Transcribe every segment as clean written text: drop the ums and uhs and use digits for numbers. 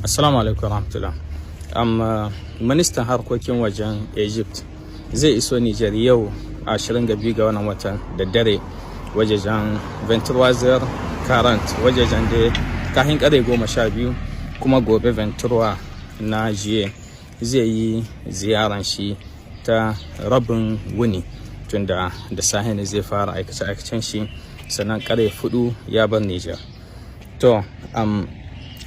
Assalamu alaikum warahmatullah. Ministan harkokin wajen Egypt zai iso Niger yau 22 ga wannan watan da dare, wajejen 23h40, wajejen da kahin kare 12. Kuma gobe 23 na juillet zai yi ziyaran shi ta rabin wuni, tunda da sahe ne zai fara aikace-aikacen shi, sannan kare 4 ya bar Niger. To,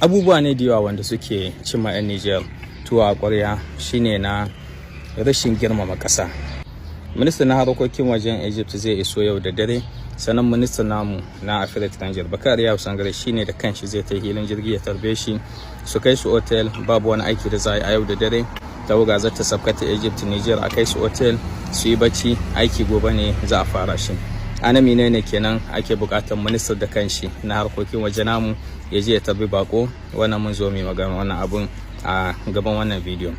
abubuwa ne da yawa wanda suke cimma 'yan Niger tuwa a ƙwarya, shine na rashin girmama ƙasa. Ministan na harkokin wajen Egypt zai iso yau da dare, sannan ministan namu na Affaires Étrangères, Bakari Yawo Sangare, shine da kanshi zai ta hilin jirgi ya tarbe shi, su kai su otel. Babu wani aiki da za a yi a yau da dare. Tawaga za ta sabka ta Egypt Niger, a kai su otel su yi bacci, aiki gobe ne za a fara shi. Ana ne kenan ake bukatar ministan da kanshi na harkokin waje namu ya je ya tarbi bako? Wannan mun zo mai magana wannan abun a gaban wannan bidiyo.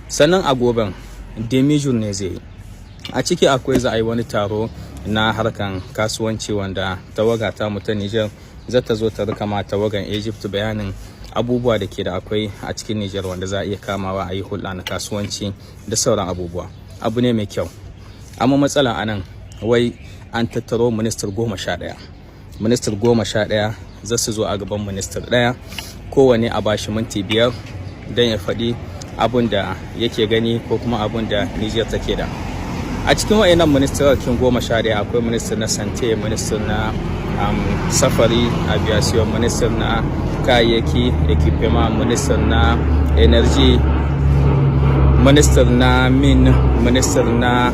Sannan a goben demi-jour ne zai yi. A ciki akwai za a yi wani taro na harkan kasuwanci, wanda tawaga ta mu ta Niger za ta zo ta rika ma tawagan Egypt bayanin abubuwa da ke da akwai a cikin Niger wanda za a iya kamawa a yi hulɗa na kasuwanci da sauran abubuwa. Abu ne mai kyau, amma matsala anan, wai an tattaro ministar 11. Ministar 11 za su zo a gaban ministar ɗaya, kowane a bashi minti 5 don ya faɗi abun da yake gani ko kuma abun da Niger take da. A cikin wayannan ministoci 11 akwai minister na santé, minister na safari, aviation, minister na kayayyaki, équipement, minister na energy, minister na mines, minister na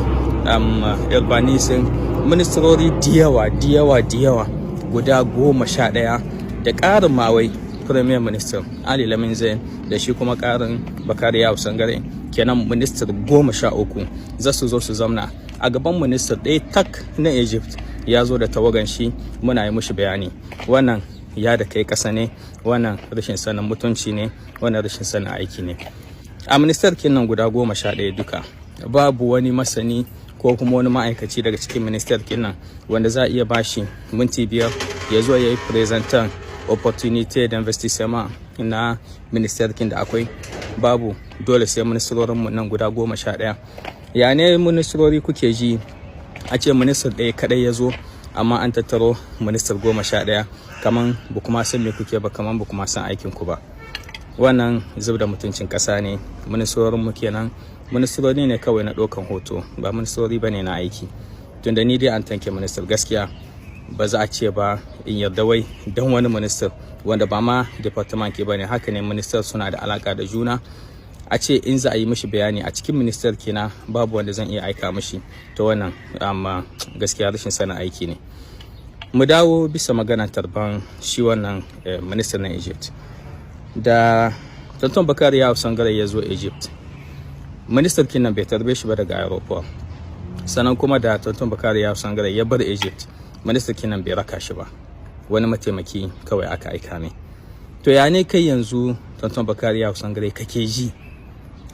urbanism, ministrori diyawa diyawa diyawa guda 11, da ƙarin mawai Premier Minister Ali Lamin Zain, da shi kuma ƙarin Bakari Yawo Sangare. Kenan minister 13 za su zo su zamna a gaban minister ɗaya tak na Egypt, ya zo da tawagan shi, muna yi mushi bayani. Wannan ya da kai ƙasa ne, wannan rashin sanin mutunci ne, wannan rashin sanin aiki ne. A minister kinnan guda 11 duka babu wani masani ko kuma wani ma'aikaci daga cikin minister kinnan wanda za a iya bashi minti 5 ya zo ya yi présenter opportunité d'investissement na minister kin da akwai. Babu. Dole sai ministrorin nan guda 11. Ya ne ministrori kuke ji a ce minister ɗaya kadai ya zo, amma an tattaro minister 11? Kaman ba kuma san me kuke ba, kaman ba kuma san aikin ku ba. Wannan zub da mutuncin ƙasa ne. Ministrorin mu kenan ministrori ne kawai na ɗaukan hoto, ba ministrori ba ne na aiki. Tunda ni dai en tant que minister, gaskiya ba za a ce ba in yarda wai don wani minister wanda ba ma département ke bane, haka ne minister suna da alaka da juna, a ce in za a yi mishi bayani a cikin minister kina babu wanda zan iya aika mishi. To, wannan amma gaskiya rashin sanin aiki ne. Mu dawo bisa magana tarban shi wannan minister na Egypt. Da Tonton Bakari ya Sangare ya zo Egypt, minister kinan bai tarbe shi ba daga aéroport. Sannan kuma da Tonton Bakari ya Sangare ya bar Egypt, minister kinan bai raka shi ba, wani mataimaki kawai aka aika mai. To, ya ne kai yanzu, Tonton Bakari ya Sangare, kake ji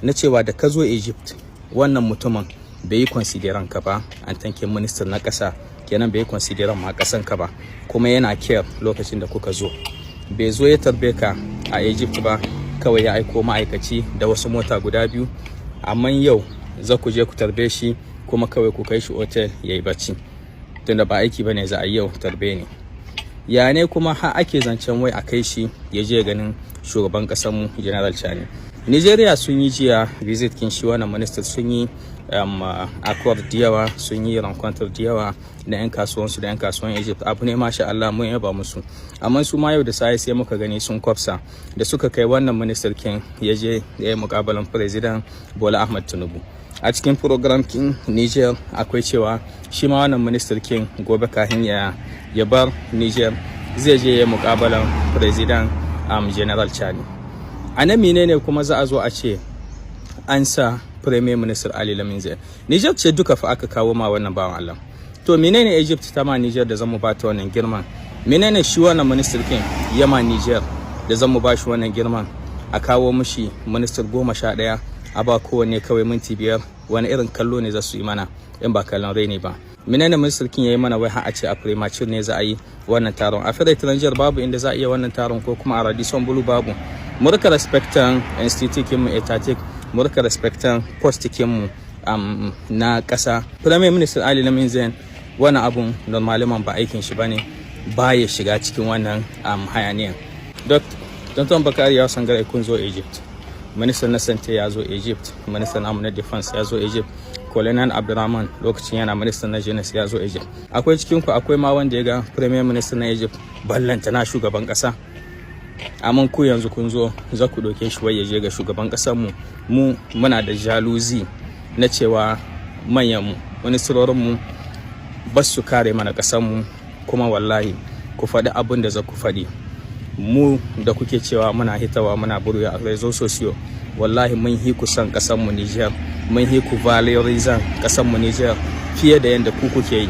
na cewa da ka zo Egypt wannan mutumin bai yi considérer ka ba en tant que minister na ƙasa? Kenan bai yi considérer ma ƙasan ka ba. Kuma yana Caire lokacin da kuka zo, bai zo ya tarbe ka a Egypt ba, kawai ya aiko ma'aikaci da wasu mota guda biyu. Amma yau za ku je ku tarbe shi, kuma kawai ku kai shi otel ya yi bacci, tunda ba aiki bane za a yi yau, tarbe ne. Ya ne kuma har ake zancen wai a kai shi ya je ganin shugaban mu General Tchiani? Nigeria sun yi jiya visit kin shi wannan minister, sun yi accord da yawa, sun yi rencontre da yawa da 'yan kasuwansu da 'yan kasuwan Egypt. Abu ne masha Allah, mun yaba musu. Amma su ma yau da sai sai muka gani sun kwafsa da suka kai wannan minister kin ya je ya yi mukabalan President Bola Ahmad Tinubu. A cikin program kin Niger akwai cewa shi ma wannan minister kin gobe kahin ya bar Niger zai je ya mukabalan President General Tchiani. A nan menene kuma za a zo a ce an sa Premier Minister Ali Lamin Zain? Niger ce duka fa aka kawo ma wannan bawan Allah. To, menene Egypt ta ma Niger da zamu ba ta wannan girman? Menene shi wannan minister kin ya ma Niger da zamu ba shi wannan girman, a kawo mishi minister 11, a ba kowanne kawai minti 5? Wani irin kallo ne za su yi mana in ba kallon raini ba? Menene minister kin yayi mana wai har a ce a primature ne za a yi wannan taron? A Affaires Étrangères babu inda za a iya wannan taron, ko kuma a Radisson Blu babu. Mu rika respectan institut mu étatique, mu rika respectan poste mu na ƙasa. Premier Minister Ali Lamin Zain, wani abun normalement ba aikin shi bane, ba ya shiga cikin wannan hayaniyan. Dr. Bakari ya Sangare, kun zo Egypt, ministan na santé ya zo Egypt, ministan namu na defense ya zo Egypt, Colonel Abdurrahman, lokacin yana ministan na jeunesse, ya zo Egypt. Akwai cikin ku, akwai ma wanda ya ga premier minister na Egypt, ballanta na shugaban kasa? Amma ku yanzu kun zo za ku ɗauke shi wai ya je ga shugaban kasar mu. Mu muna da jalousie na cewa manyan mu, ministrorin mu ba su kare mana kasar mu. Kuma wallahi ku faɗi abin da za ku faɗi, mu da kuke cewa muna hitawa muna burya a réseaux sociaux, wallahi mun hi ku san kasar mu Niger, mun hi ku valorisant kasar mu Niger fiye da yadda ku kuke yi.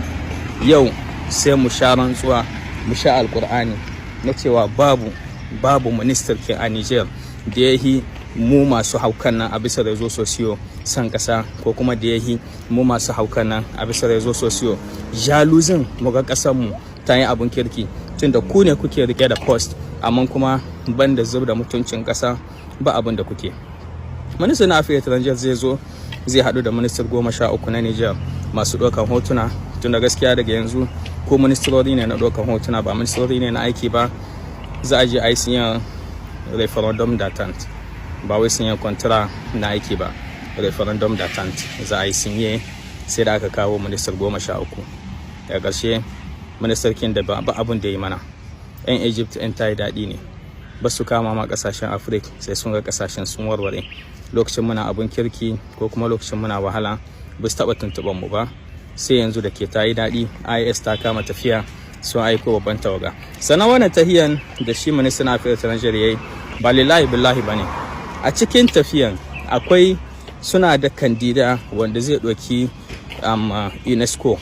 Yau sai mu sha rantsuwa, mu sha Alkur'ani na cewa babu minister ke a Niger da ya yi mu masu haukan nan a bisa réseaux sociaux san kasa, ko kuma da ya yi mu masu haukan nan a bisa réseaux sociaux jalousien mu ga kasar mu ta yi abun kirki, tunda ku ne kuke rike da poste, amma kuma banda zub da mutuncin kasa ba abin da kuke. Ministan na Afirka étrangère zai zo, zai haɗu da ministar 13 na Niger masu ɗaukan hotuna, tunda gaskiya daga yanzu ko ministrori ne na ɗaukan hotuna, ba ministrori ne na aiki ba. Za a je a yi signer référendum d'entente, ba wai signer contrat na aiki ba, référendum d'entente za a yi signer. Sai da aka kawo ministar 13. Daga ƙarshe ministarkin da ba abin da ya yi mana. 'Yan Egypt 'yan tayi daɗi ne, ba su kama ma kasashen Afirka sai sun ga kasashen sun warware. Lokacin muna abun kirki ko kuma lokacin muna wahala, ba su taɓa tuntuɓar mu ba, sai yanzu da ke ta yi daɗi, AES ta kama tafiya, sun aiko babban tawaga. Sannan wannan tahiyan da shi ministan Afirka ta Nigeria yayi ba lillahi billahi ba ne. A cikin tafiyan akwai suna da candidat wanda zai ɗauki UNESCO.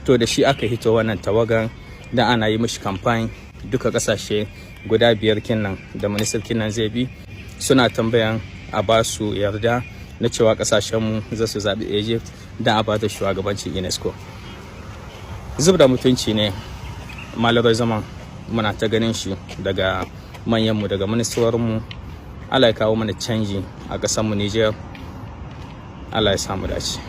To da shi aka hito wannan tawagan da ana yi mishi campaign. Duka kasashe guda biyar kinnan da ministan kinnan zai bi, suna tambayan a ba su yarda na cewa kasashenmu za su zaɓi Egypt don a ba ta shugabancin UNESCO. Zub da mutunci ne malarai zaman muna ta ganin shi daga manyanmu, daga ministorinmu. Allah ya kawo mana canji a ƙasarmu Niger. Allah ya samu dace.